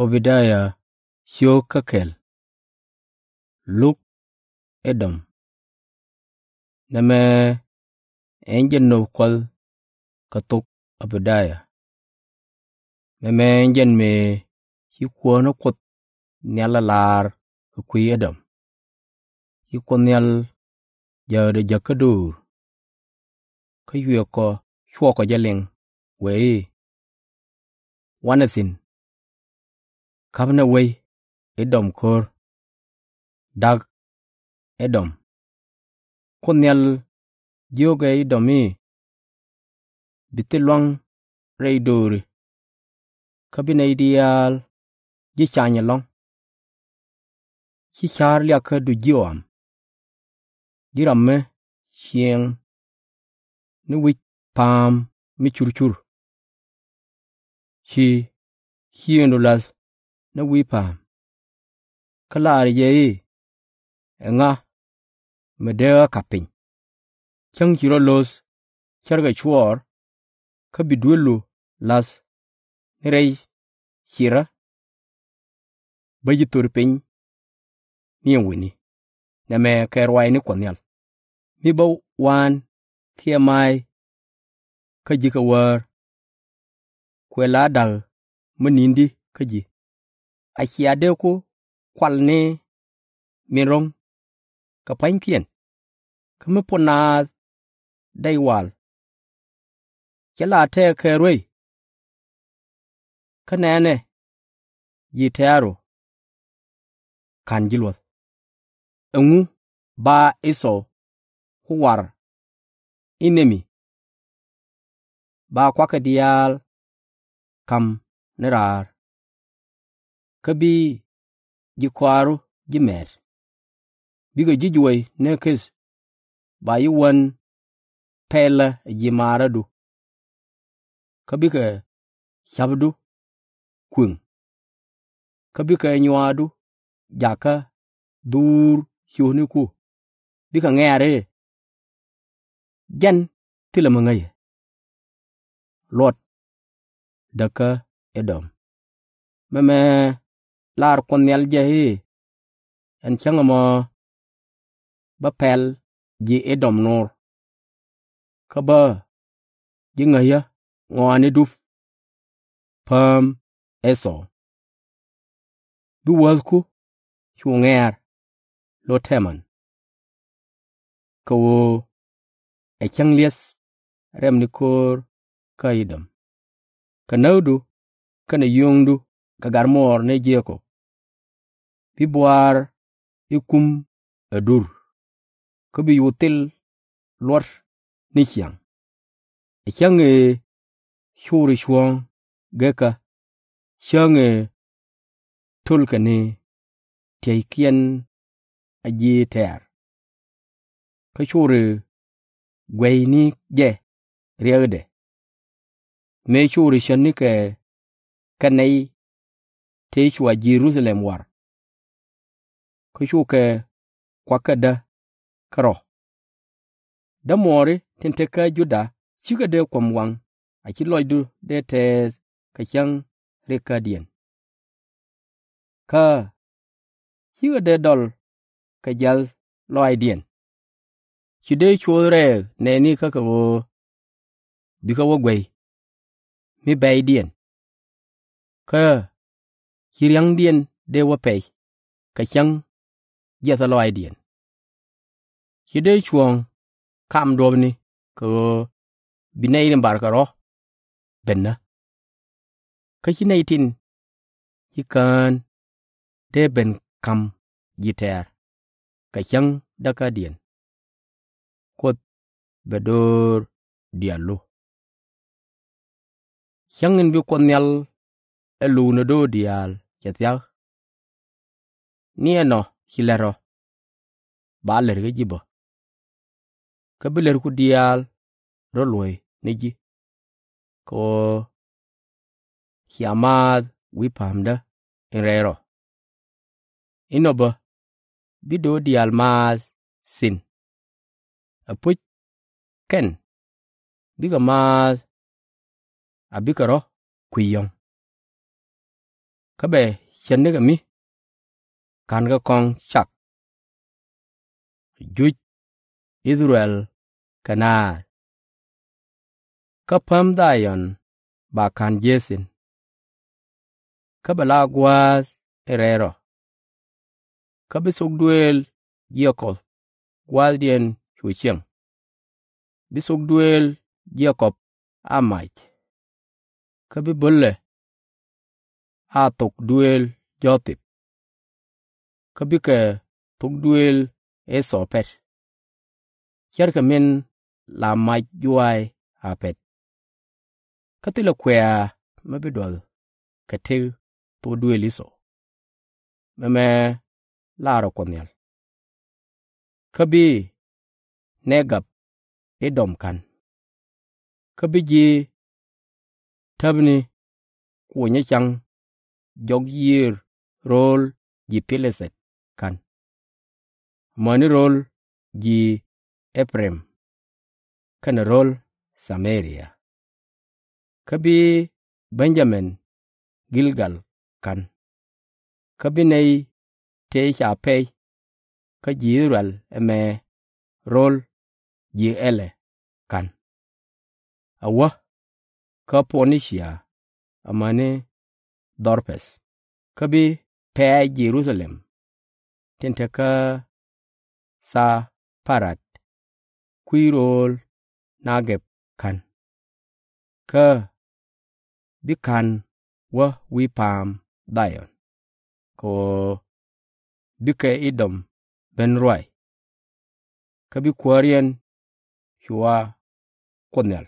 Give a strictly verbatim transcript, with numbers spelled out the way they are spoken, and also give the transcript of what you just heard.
Obadia ciök kä kɛl. Luk Edom. Nɛmɛ ɛ jɛn nöp Kuɔth kɛ thok Obadia. Mɛmɛ ɛ jɛn mëë ci Kuäär ni Kuoth Nhial ɛ lar kɛ kui̱ Edom. Ci Kuoth Nhial jääkdɛ jäk kä döör, kä cuɛ kɔ, cuɔkɔ jɛ liŋ, wëë i̱, wanɛ thi̱n, ka̱pnɛ wec Edom ko̱r, da̱k Edom. Kuoth Nhial jiökɛ Edom i̱, bi thil lua̱ŋ rɛy dööri, kä bi nɛy diaal ji̱ cany ɛlɔ̱ŋ. Ci ca̱r liakä du ji̱ ɣɔam, ji̱ ram mi cieŋ ni wi̱c pa̱a̱m mi curcur. Ci ciëŋdu la̱th ni wi̱i̱ pa̱a̱m, kä laar jɛ i̱, ɛŋa mi dee ɣä ka̱p piny? Cäŋ ci rɔ lo̱th cärkɛ cuɔɔr, kä bi duëlu la̱th ni rɛy cirä? Bä ji̱ thor piny ni ɛn wi̱ni. Nɛmɛ kɛ ruac ni Kuɔth Nhial, mi bä waan kiɛ ma̱a̱y kä ji̱ kɛ wäär, kuɛ la da̱k mi ni̱n di kä ji̱. A cia dee ku kual ni min ro̱ŋ kɛ pua̱nykiɛn, kä mi puɔ̱t naath dɛy wal? Cɛ la tɛɛk kɛ ruey, kä nɛnɛ, ji̱ tɛ̈ru ka̱n ji̱ luɔ̱th. Ɛŋu ba Ɛ-dhɔw ku war inɛ mi? Ba kuakä diaal ka̱m ni raar, kä bi ji̱ kɔaaru ji̱ mɛɛt. Bikɛ ji̱ juɔc ni keth, ba ji̱ wän pɛlä ɛ ji̱ maarädu, kä bikɛ ca̱pdu kuëŋ, kä bikɛ nyuaadu jakä dhuur ciötniku. Bikɛ ŋɛ̈ɛ̈r i̱, jɛn thilɛ mi ŋäcɛ. Luɔt däkä Edom. Mɛmɛ lar Kuɔth Nhial jɛ i̱, ɛn cäŋ ɛmɔ bä pɛl ji̱ Edom nuur, kä bä ji̱ ŋäcä ŋɔaani dup pääm Ɛ-dhɔw. Bi wäthku cu ŋɛ̈ɛ̈r lot Tɛmän, kɛ ɣöö ɛ cäŋ li̱eth rɛmni ko̱o̱r kä Edom. Kɛ näkdu kɛnɛ yio̱o̱ŋdu kɛ gat muɔɔr ni Jekɔb. Bi buaar i̱ kum ɛ dur, kä bi cu thil luɔt ni ciaŋ. Ɛ cäŋ ëë curi cuɔ̱ɔ̱ŋ gekä, cäŋ ëë tölkɛ ni tieykiɛn a ji̱ tɛ̈r. Kä curi guɛyni jɛ riɛkdɛ, mëë curi cätnikɛ kɛ nɛy tëë cua Jɛ-ru-tha-lɛm war, kä cukɛ kuakädä kärɔ̱. Dämuɔɔri tin te kä Juda /cikɛ dee kuɔ̱m waŋ, a /ci lɔcdu dee tɛɛth kɛ cäŋ rikädiɛn, kä /cikɛ dee dɔl kɛ jiath lɔaacdiɛn. Ci dee cuɔ̱th rɛɛk nɛɛni kä kɛ ɣöö bikɛ wä guɛy mi bɛ̈ɛ̈cdiɛn, kä /ci riäŋdiɛn dee wä pɛy kɛ cäŋ jiathä lɔaacdiɛn. Ci dee cuɔ̱ɔ̱ŋ kam duɔ̱ɔ̱pni kɛ ɣöö bi nɛy tin barkɛ rɔ̱ ben ɣä, kä /ci nɛy tin ci kään dee ben ka̱m ji̱ tɛ̈r kɛ cäŋ däkädiɛn. Kuoth bɛ do̱r diaal lo̱k. Cäŋ in bi Kuoth Nhial ɛ luknɛ do̱r diaal cɛ thia̱k. Ni ɛnɔ ci lät rɔ, ba lät kä ji̱ bä, kä bi lätku diaal rɔ luɔ̱c ni ji̱, kɛ ɣöö cia maath wi̱i̱ pa̱a̱mdä in rɛy rɔ. Inɔ bä bi do̱r diaal maath thi̱n. Ɛpuc kɛn bikɛ maath, a bikɛ rɔ kui̱ yɔ̱ŋ. Kä bɛ cändä kɛ mi /ka̱nkɛ kɔŋ cak, juc I-thɛ-rɛl kɛ naath. Kä päm Dha-yɔn ba ka̱n jiäth thi̱n, kä bɛ la gua̱a̱th in rɛl rɔ. Kä bi thok duëël Jɛ-kɔb gua̱a̱thdiɛn cu ciɛŋ. Bi thok duëël Jɛ-kɔb a mac, kä bi bölɛ a thok duëël Jɛ-thɛb, kä bikɛ thok duëël E-thɔw pɛt, ce̱tkɛ min la mac juaac a pɛt. Kä thilɛ kuɛ̈ɛ̈ mi bi duɔth kɛ tëk thok duëël E-thɔw, mɛmɛ laarɛ Kuɔth Nhial. Kä bi Nɛ-gab E-dom ka̱n, kä bi ji̱ täpni kunyä ca̱ŋ jɔk yiëër ro̱o̱l ji̱ Pi-li-thɛt ka̱n, amäni ro̱o̱l ji̱ Ɛ-pa-rim kɛnɛ ro̱o̱l Tha-mɛ-ria. Kä bi Ben-ya-min Gil-gal ka̱n, kä bi nɛy tëë ca pɛy kä ji̱ I-thɛ-rɛl ɛmɛ ro̱o̱l ji̱ Ɛ-lɛ ka̱n, a wä kä Pɔ-ni-cia amäni Dhɔr-pɛth. Kä bi pɛ̈ɛ̈c Jɛ-ru-tha-lɛm tin te kä Tha-pa-rat kui̱ ro̱o̱l Nɛ-gab ka̱n, kä bi ka̱n wä wi̱i̱ pa̱a̱m Dha-yɔn, kɛ ɣöö bikɛ E-dom ben ruac. Kä bi kuäär yɛn cua Kuoth Nhial